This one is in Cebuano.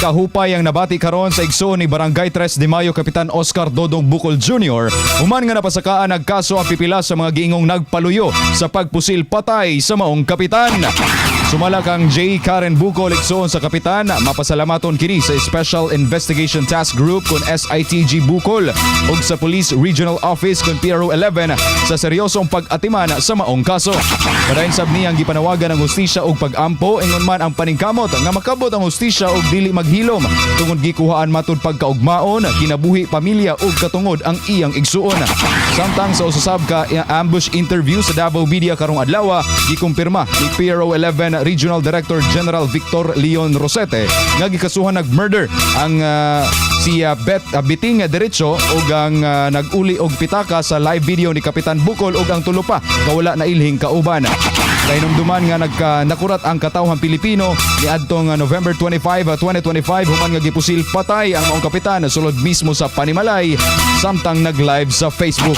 Kahupay ang nabati karon sa igsoon ni Barangay 3 de Mayo Kapitan Oscar Dodong Bukol Jr. human nga napasakaan nagkaso ang pipila sa mga giingong nagpaluyo sa pagpusil patay sa maong kapitan. Sumala kang J. Karen Bukol, igsoon sa kapitan, mapasalamaton kini sa Special Investigation Task Group kon SITG Bukol ug sa Police Regional Office kon PRO 11 sa seryosong pag-atiman sa maong kaso. Padayon sab niyang gipanawagan ang hustisya ug pag-ampo, ingon man ang paningkamot nga makabot ang hustisya ug dili maghilom tungod gikuhaan matud pagkaugmaon, kinabuhi, pamilya ug katungod ang iyang igsuon. Samtang sa usasab ka ambush interview sa Davao Media karong adlaw, gikumpirma ni PRO 11 Regional Director General Victor Leon Rosete nga gikasuhan nag murder ang si Bet Biting Derecho ug ang nag-uli og pitaka sa live video ni Kapitan Bukol ug ang tulo pa nga wala na ilhing kauban. Kahinumduman nga nagka nakurat ang katawhan Pilipino niadtong November 25, 2025 human nga gipusil patay ang maong kapitan sulod mismo sa panimalay samtang nag-live sa Facebook.